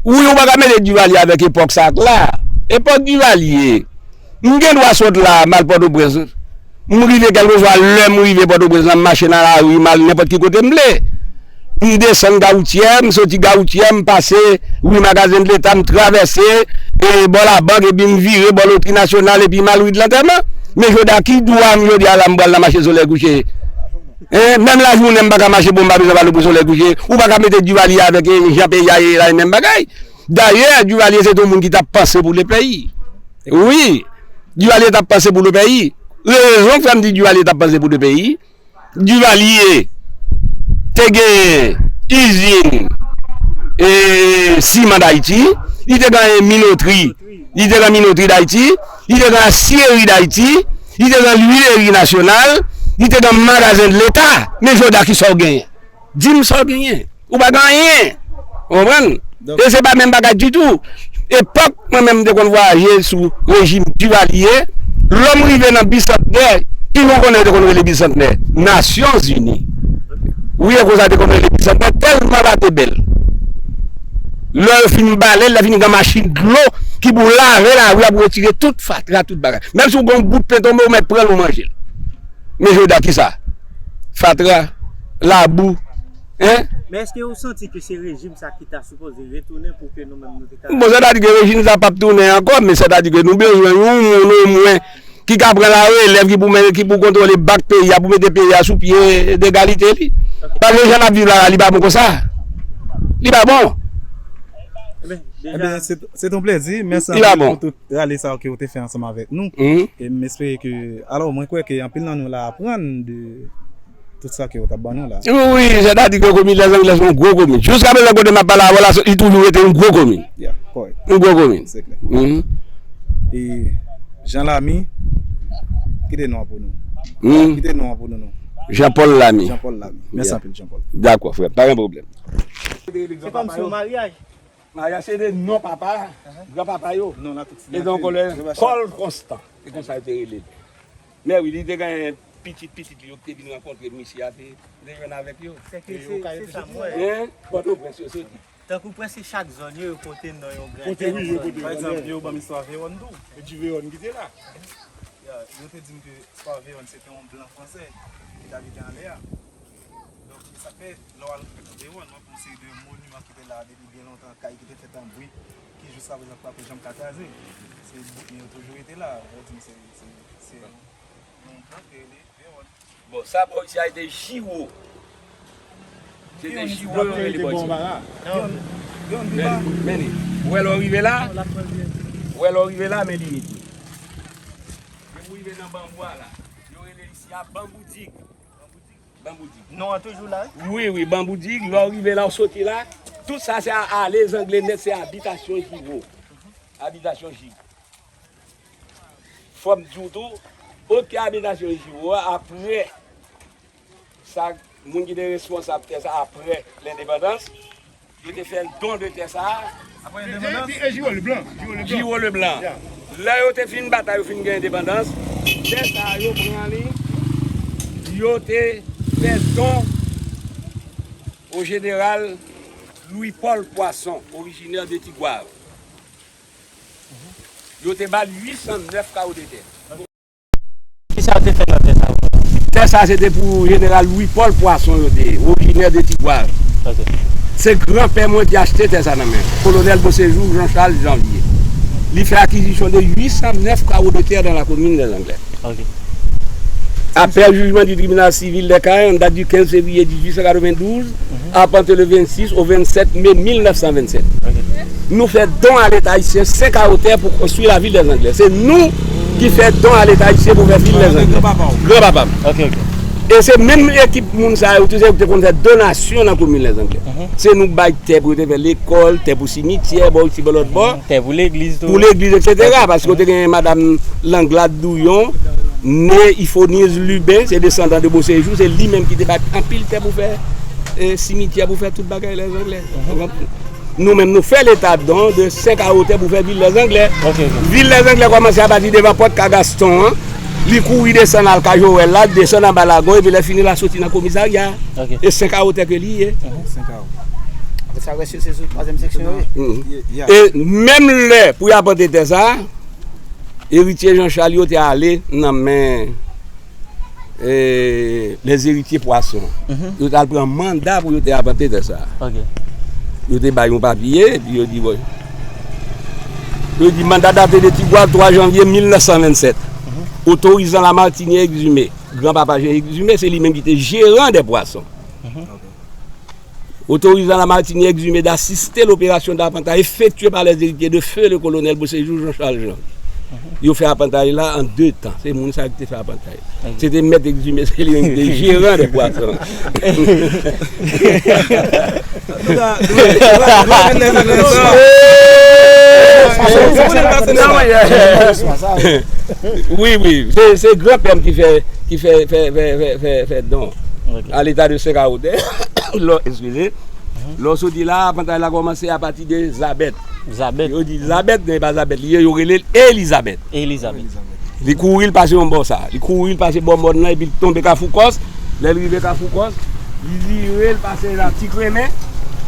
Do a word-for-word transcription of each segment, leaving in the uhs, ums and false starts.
Wi, ou pa ka mete Duvalier avèk epòk sa k la. Epòk Duvalier, m gen dwa sot la, m al Pòtoprens. M rive, kèlkeswa lè m rive Pòtoprens la, m mache nan lari, m al nenpòt ki kote m vle. M desann Gawoutye, m soti Gawoutye, m pase ri Magazen de Leta, m travèse e bò Labank, epi m vire bò Lotri Nasyonal, epi m al ri de Lantèman. Men jodi a, ki dwa m jodi a la m pral nan mache Solèy Kouche? Hein? Menm lajounen m pa ka mache pou m pa bezwen pale pou Solèy Kouche. Ou pa ka mete Duvalier avèk, eh, jan peyi a ye la, e menm bagay. Dayè, Duvalier se te yon moun ki t ap panse pou le peyi. Wi, Duvalier t ap panse pou le peyi. Rezon k fè m di Duvalier t ap panse pou le peyi, Duvalier te genyen izin, e, siman Dayiti, li te genyen minotri, li te gen minotri Dayiti, li te gen asyeri Dayiti, li te gen lwileri nasyonal, li te gen magazen de Leta. Men jodi a, ki sa w genyen? Di m sa w genyen. Ou pa gen anyen. Ou konprann? E se pa menm bagay ditou. Epòk mwen menm m te konn vwayaje sou rejim Duvalier, lè m rive nan Bisantnè, ki nou konnen yo te konn rele Bisantnè? Nasyonzini. Wi, e konsa yo te konn rele Bisantnè, tèlman la te bèl. Lè yo fin bale l, lè fini gen machin dlo ki pou lave lari a, pou retire tout fatra, tout bagay. Menm si w gen yon bout pen tonbe, ou mèt pran l, ou manje l. Men jodi a, ki sa? Fatra, labou, hein? Men èske ou santi ke se rejim sa ki ta sipoze retounen pou ke nou menm nou te ka... Bon, sètadi ke rejim sa p ap tounen ankò, men sètadi ke nou bezwen yon moun omwen ki ka pran larelèv, ki pou men, ki pou kontwole bak peyi a, pou mete peyi a sou pye degalite li. Paske jan n ap viv la, li pa bon konsa. Li pa bon. Ebyen, se, se te yon plezi. Mèsi anpil pou tout rale sa yo ke w te fè ansanm avèk nou. E m espere ke, alò, mwen kwè ke anpil nan nou la aprann de tout sa ke w t ap ban nou la. Wi, sètadi ke komin Lèzanglè se yon gwo komin. Jiska prezan kote m ap pale avè w la, li toujou rete yon gwo komin. Ya, kòrèk. Yon gwo komin. Se klè. E Jean Lamy, kite non an pou nou. Kite non an pou nou, non. Jean Paul Lamy. Jean Paul Lamy. Mèsi anpil, Jean Paul. Dakò, frè, pa gen pwoblèm. Se kòmsi yon maryaj. Maryaj se de non papa, granpapa yo. Non, la tout. E donk, lè Paul Constant, se konsa yo te rele l. Men wi, li te gen pitit, pitit li yo ki te vin rankontre misye a, te, te jwenn avèk yo. Se ke se, se sa m wè. Hein? Pòtoprens yo soti. Tankou prèske chak zòn yo, yo pote non yon grenn zòn. Pa egzanp, yo ban m istwa Vewòn tou. E di Vewòn ki te la. Ya, yo te di m ke istwa Vewòn se te yon blan fransè ki t abite anlè a. Donk, se sa k fè, lè w al Vewòn, w ap wè yon seri de moniman ki te la depi byen lontan, kay ki te fèt an brik, ki jiska prezan pa janm ka kraze. Se bout li yo toujou rete la, yo di m se, se, se yon, yon blan ki rele Vewòn. Bon, sa bò isi a se te Jiwo. Se te Jiwo yo rele bò isi a. Men, men li. Ou wè lè w rive la? Ou wè lè w rive la, men li rete. Depi w rive nan banbou a la, yo rele isi a Banbou Dig. Banbou Dig. Non an toujou la, wi? Wi, wi, Banbou Dig, lè w rive la, w soti la, tout sa se a, ale Zangle nèt, se abitasyon Jiwo. Abitasyon Jiwo. Fò m di w tou, oke abitasyon Jiwo a, apre sa, moun ki te responsab tè sa, apre lendepandans, yo te fè don de tè sa a. Apre lendepandans? Jiwo Leblan. Jiwo Leblan. Lè yo te fin batay, yo fin gen endepandans, tè sa a, yo pran li, yo te fè don o jeneral Louis Paul Poisson, orijinè de Tigwav. Yo te ba l uit san nèf kawo de tè. Kisa yo te fè nan tè sa yo? Tè sa se te pou jeneral Louis Paul Poisson yo te ye, orijinè de Tigwav. Ok. Se granpè mwen ki achte tè sa nan men kolonèl Beauséjour Jean Charles Janvier. Li fè akizisyon de uit san nèf kawo de tè dans la commune des Anglais. Ok. Après jugement du tribunal civil des Cayes, en date du quinze février dix-huit cent quatre-vingt-douze, arpenté le vingt-six au vingt-sept mai mille neuf cent vingt-sept. Ok. Nou fè don a Leta ayisyen senk kawo tè pou konstwi lavil dèzanglè. Se nou ki fè don a Leta ayisyen pou fè vil dèzanglè. Granpapa w. Granpapa m. Ok, ok. E se menm ekip moun sa yo tou, se yo ki te konn fè donasyon nan komin Lèzanglè. Mhm. Se nou bay tè pou yo te fè lekòl, tè pou simityè, bò isi, bò lòt bò. Mhm. Tè pou legliz tou. Pou legliz, et cetera. Ok. Paske yo te gen madanm Langlad Douyon, ne Ifoniz Liben, se desandan de Beauséjour, se li menm ki te bay anpil tè pou fè, eh, simityè, pou fè tout bagay Lèzanglè. Mhm. Ou konprann? Nou menm, nou fè Leta don de senk kawo tè pou fè vil Lèzanglè. Ok, ok. Vil Lèzanglè kòmanse apati devan pòt Ka Gaston an, li kouri desann al Ka Jowèl la, desann anba Lagon, epi lè fini l a soti nan komisarya. Ok. E senk kawo tè ke li ye. Mhm. Senk kawo. Sa rès yo se sou twazyèm seksyon yo ye. Mhm. E menm lè pou y apante tè sa, eritye Jean Charles yo te ale nan men eh, les héritiers Poisson. Mhm. Yo t al pran manda pou yo te apante tè sa. Ok. Yo te bay yon papye, epi yo di, bon, yo di manda date de Tigwav twa janvye mil nèf san vennsèt. Mhm. Otorizan Lamartinière Exumé. Granpapa Jean Exumé, se li menm ki te jeran dè pwason. Mhm. Otorizan Lamartinière Exumé d'asiste l'opération d'apantay effectuée par les héritiers de feu le colonel Beauséjour Jean Charles Jean. Yo fè apantay la an de tan. Se moun sa ki te fè apantay. Se te mèt Exumé, se li menm ki te jeran dè pwason. Wi, wi. Se, se granpè m ki fè, ki fè, fè, fè, fè, fè, fè don. Ok. A leta de Senk a Wotè. Lò, eskize. Lè w soti la, apantay la kòmanse apati de Zabèt. Zabèt. Yo di Zabèt, men e pa Zabèt li ye, yo rele l Elizabèt. Elizabèt. Li kouri, l pase yon bò sa. Li kouri, l pase bò mòn nan, epi l tonbe Kafou Kòs. Lè l rive Kafou Kòs, li vire, l pase nan Ti Kremen.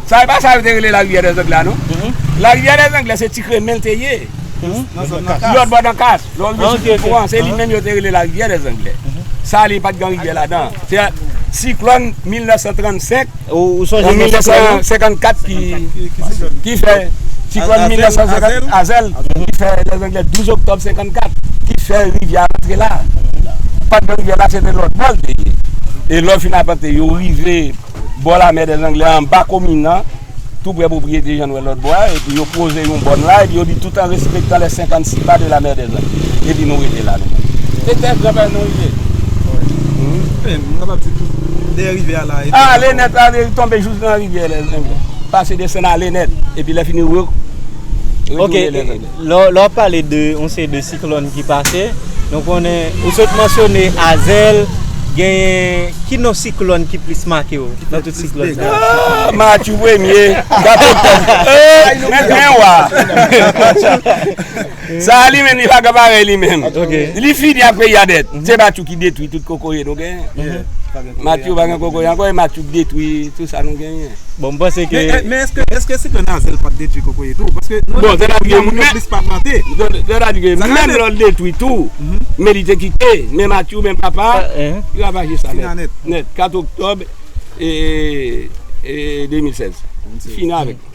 Sa e pa sa yo te rele Larivyè dèzanglè a, non? Mhm. Larivyè dèzanglè, se Ti Kremen l te ye. Mhm. Lòt bò nan Kas. Lè w rive sou Ti Pwan, se li menm yo te rele Larivyè dèzanglè. Mhm. Sa li pa t gen rivyè ladan. Se siklòn mil nèf san trannsenk, ou, ou sonje an mil nèf san senkannkat ki, ki fè siklòn mil nèf san senkannkat, Azèl, ki fè dèzanglè douz oktòb senkannkat, ki fè rivyè a rantre la. Pa t gen rivyè la, se te lòt bò l te ye. E lè w fin apante, yo rive bò lamè dèzanglè anba komin nan, tou prè pwopriyete Jean Noël lòt bò a, epi yo poze yon bòn la, epi yo di tout en respectant les cinquante-six pas de la mer des Antilles. Epi nou rete la, nou menm. Se tè granpè nou li ye. Wi. M kapab di tout dèyè rivyè a la. Ale nèt, ale tonbe jous nan rivyè dèzanglè. Pase desann ale nèt. Epi lè fini, re-, retounen dèzanglè. Ok, lè, lè w ap pale de yon seri de siklòn ki pase, nou konnen, ou sot mansyone Azèl, genyen, ki non siklòn ki plis make w nan tout siklòn sa yo? Ah, Matthew premye, kat oktòb. Eh, men, men wa. Sa li menm, li pa gen parèy li menm. Ok. Li fini ak peyi a nèt. Se Matthew ki detwi tout kokoye nou genyen. Matthew pa gen kokoye ankò, e Matthew ki detwi tout sa nou genyen. Bon, m panse ke Men, men èske, èske siklòn Azèl pa t detwi kokoye tou? Paske nou wè moun yo plis pa plante. Sètadi ke menm lè l detwi tou, men li te kite, men Matthew, men papa, ravaje sa nèt. Nèt, kat oktòb, e, e, de mil sèz. Fini avèk.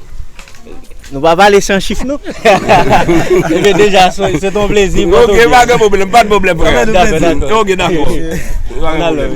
Nou pa pale san chif, non? Ebyen, deja, se, se ton plezi. Ok, pa gen pwoblèm, pa de pwoblèm, frè. Dakò, dakò. Ok, dakò. Pa gen pwoblèm.